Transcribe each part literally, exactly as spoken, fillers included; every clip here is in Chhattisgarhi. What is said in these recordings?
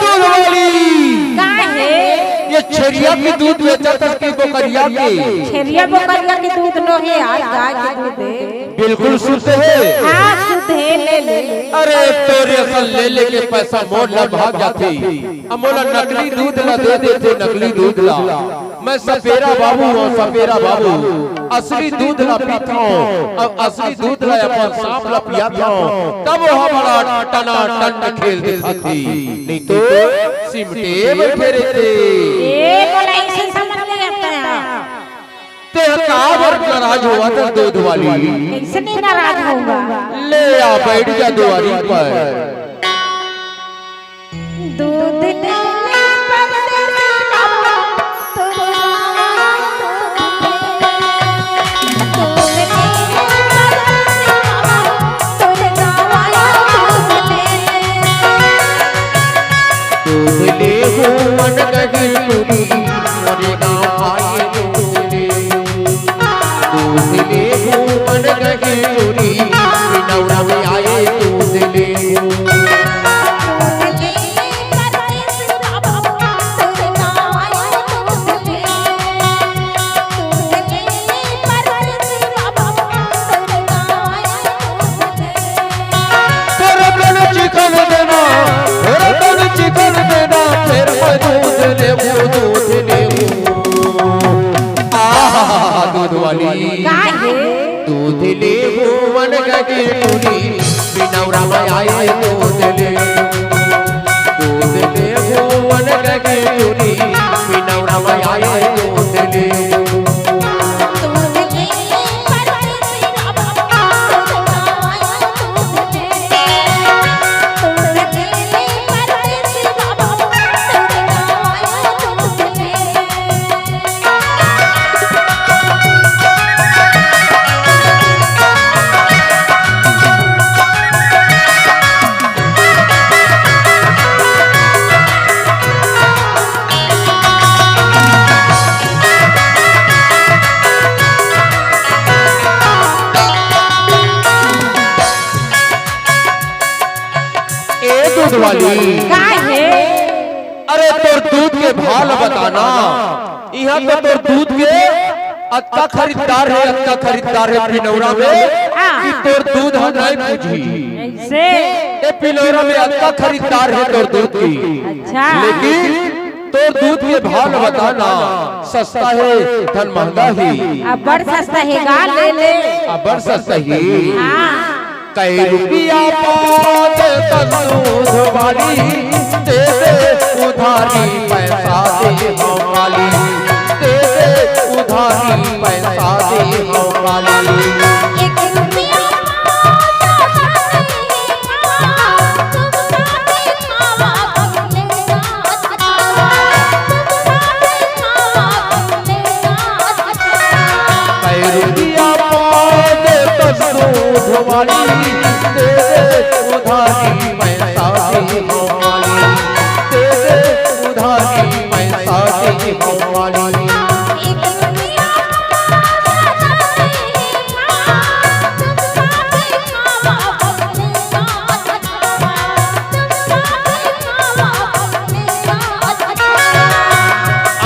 दूध वाली। का हे? ये छेरिया के दूध बेचत हस कि बोकरिया के? छेरिया बोकरिया के दूध नो हे, आज गाय के दूध हे। बिल्कुल शुद्ध हे। हाँ, शुद्ध हे, ले ले। अरे, तोरे असन ले लेके पैसा मोर ला भाग जाथे। अब मोला नकली दूध ला दे देथे, नकली दूध ला। मैं सपेरा बाबू हूँ, सपेरा बाबू। असली दूध ला पीत हूँ, अब असली दूध ला अपन सांप ला पियात हूँ, तब वो बड़ा टना टन खेल दिखाथे। नहीं तो सिमटे बैठे रहिथे। ए, बोला, ऐसे समझ में आता है। ते ह काबर नाराज होवत हस दूध वाली? कैसे नहीं नाराज होऊंगा? ले आ, बैठ जा दुआरी पर। दूध लेने परदेसी बाबा, तोरे गाँव आया दूध लेने। दूध लेने परदेसी बाबा, तोरे गाँव आया दूध लेने। दूध लेहूं मन गही टूरी, मोरे गाँव आए दूध लेहूं। दूध लेहूं मन गही टूरी, पिनौरा में आए दूध लेहूं। तोर तन चिकन देना, तोर तन चिकन देना, फेर मैं दूध लेबू, दूध लेबू। आहा, दूध वाली। का हे? दूध लेबू, मन गगे टूरी, पिनौरा में आए दूध लेबू। दूध लेबू, मन गगे टूरी, पिनौरा में आए दूध लेबू। ए दूध वाली। का हे? अरे तोर दूध के भाव ल बताना। इहाँ तो तोर दूध के अतका खरीददार हे, अतका खरीददार हे पिनौरा में हाँ। कि तोर दूध ह नहीं पूछी। ऐसे? ए पिनौरा में अतका खरीददार हे तोर दूध के। अच्छा। लेकिन तोर दूध के भाव ल बताना, सस्ता हे, धन महंगा हे। अब्बड़ सस्ता हे गा, ले ले। अब्बड़ सस्ता हे। हाँ। कई रुपया पात तन दूध वाली, दे दे उधारी पैसा दे हम वाली, दे दे उधारी पैसा दे हम वाली। एक रुपया पात तन दूध वाली, तुम साथे खावा तुमने साथ खावा, तुम साथे खावा तुमने साथ खावा। कई रुपया पात तन दूध वाली, दे दे उधारी पैसा दे हम वाली, दे दे उधारी पैसा दे हम वाली।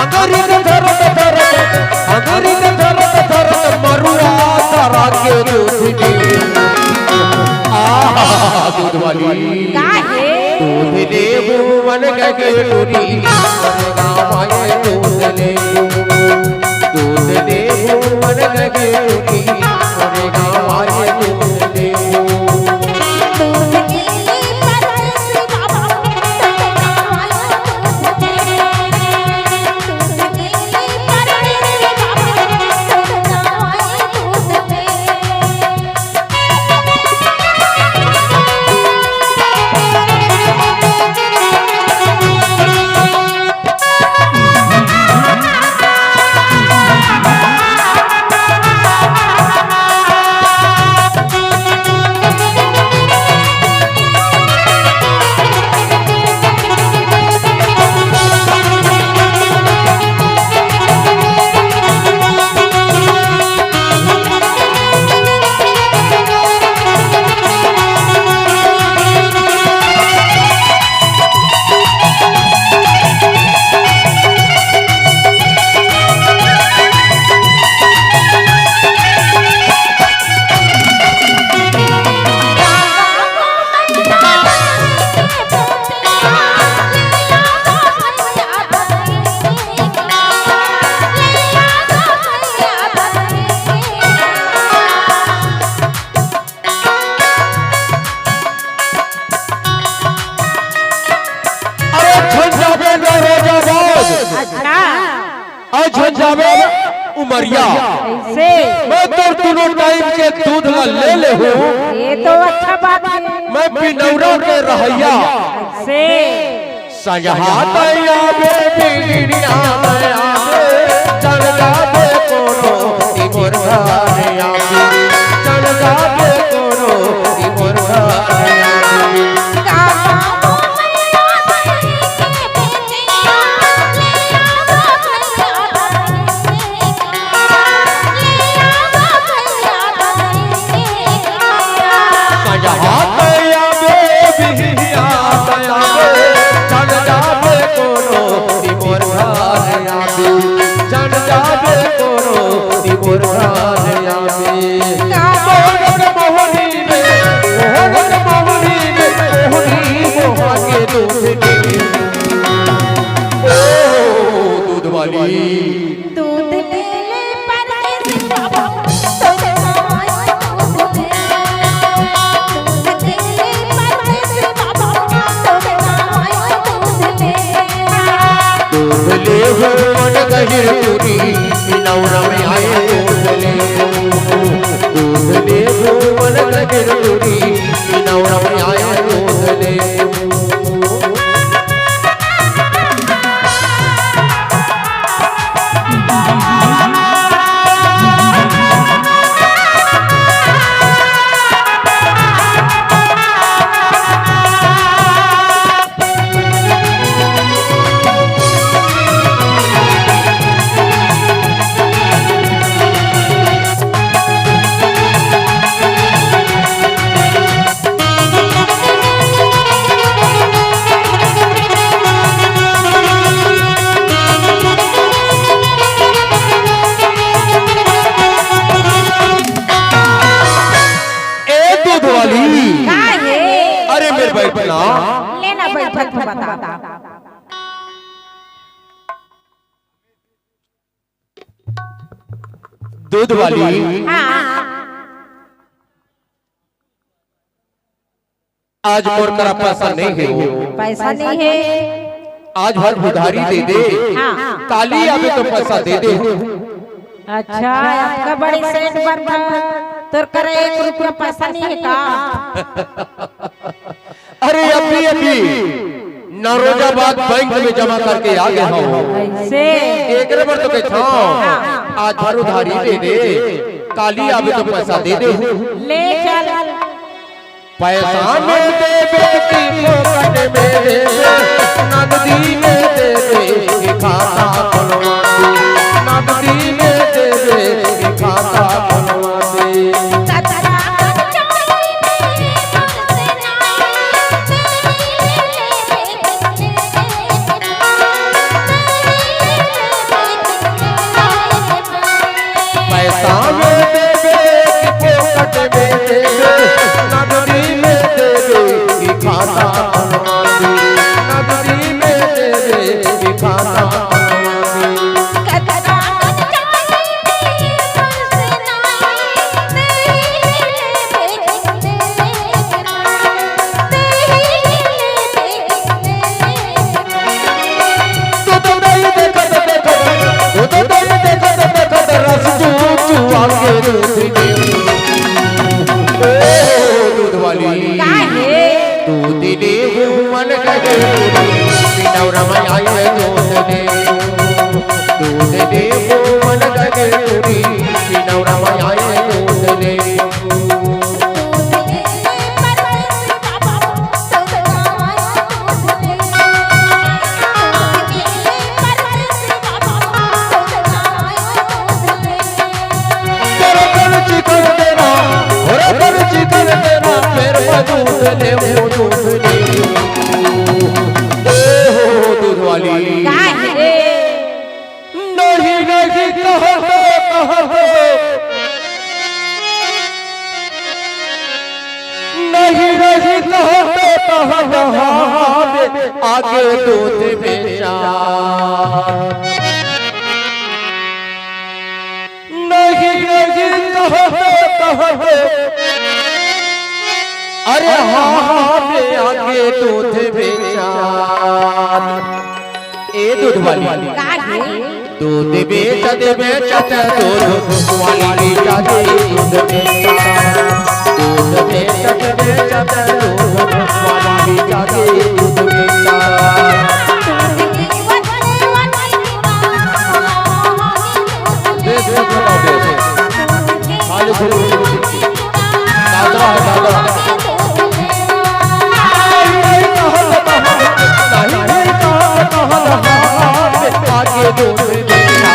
अंगरी के धरत धरत, अंगरी के धरत धरत मरुआ धरा के दूध दे। आहा, दूध वाली। का हे? दूध लेबू मन गगे टूरी, मोरे गाँव आए दूध लेबू। दूध लेबू मन गगे टूरी, मोरे गाँव आए दूध लेबू। जाबे उमरिया। ऐसे। मैं तोर दुनों टाइम के दूध ला ले लेहूँ। ये तो अच्छा बात है। मैं पिनौरा के रहइया। ऐसे। संझा तैया बे बिहनिया तैया बे, चल जाबे कोनो ती मोर घर आबे। चल जाबे कोनो ती मोर घर आबे। दूध वाली। दूध ले ले परदेसी बाबा, तोरे माई दूध ले। दूध ले ले परदेसी बाबा, तोरे माई दूध ले। दूध ले भुवन गहिर पुरी, पिनौरा में आए दूध ले। दूध ले भुवन गहिर पुरी, पिनौरा में आए दूध ले। ए दूध वाली। का हे? अरे मेरे बैठना। लेना बैठक बता। दूध वाली। हाँ। आज मोर करा पैसा नहीं हे। पैसा नहीं हे। आज भर उधारी दे दे। हाँ। काली आबे तो पैसा दे दे। अच्छा, अतका बड़े सेठ बन गा, तोर करा एक रुपया पैसा नहीं हे का? अरे अभी अभी नरोजाबाद बैंक में जमा करके आ गे हँव। अइसे? एकरे बर तो कहिथँव, आज भर उधारी दे दे, काली आबे तो पैसा दे दे। ले चल। पैसा में देबे कि फोकट में देबे, नगदी में देबे कि खाता खोलवा दे, नगदी में देबे कि खाता खोलवा दे। पैसा में देबे कि फोकट में देबे, नगदी में देबे कि खाता खोलवा दे, नगदी में देबे कि खाता खोलवा दे। दूध वाली। का हे? दूध दे मन गए, पिनौरा में आए दूध दे। दूध दे मन गए, पिनौरा में आए दूध दे। तोरा कल चिकन देना, तोरा कल चिकन देना, फेर दूध ले, दूध ले। ए हो दूध वाली। का हे? नहीं, नहीं, कह दो, कह दो। नहीं, नहीं, कह दो, कह दो, आगे दूध बेचा। नहीं, नहीं, कह दो, कह दो। अरे हाँ, हाँ, आगे दूध बेचा। ए दूध वाली। का हे? दूध बेचत बेचत दूध वाली बेचा दे दूध बेचा। दूध बेचत बेचत दूध वाली बेचा दे दूध बेचा। बेस मत लगाओ, बेस। खाली घुघरू की। दादरा है, दादरा। आगे दूध बेचा।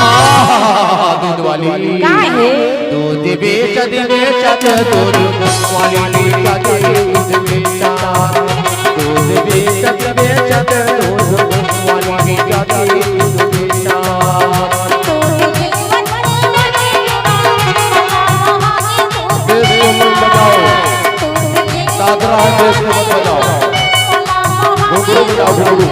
आहा, दूध वाली। का हे? दूध बेचत बेचत दूध वाली बेचा दे दूध बेचा। दूध बेचत बेचत दूध वाली बेचा दे दूध बेचा। बेस को मत बजाओ। दादरा है, बेस को मत बजाओ। घुघरू बजाओ, घुघरू।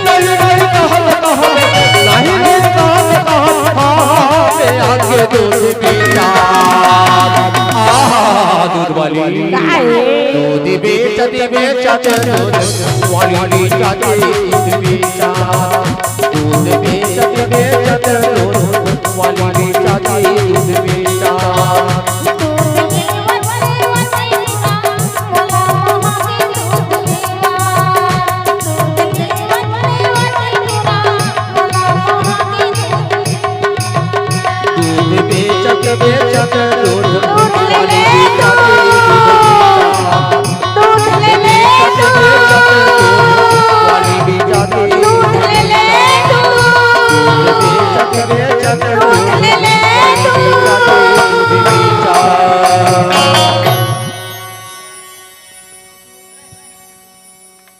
नहीं, नहीं, कहत, कहत, नहीं, नहीं, कहत, कहत, हाँ, मैं आके दूध बेचा। आहा, दूध वाली। का हे? दूध बेचत बेचत दूध वाली बेचा दे दूध बेचा। दूध बेचत बेचत दूध वाली बेचा दे दूध बेचा। दूध बेचत बेचत दूध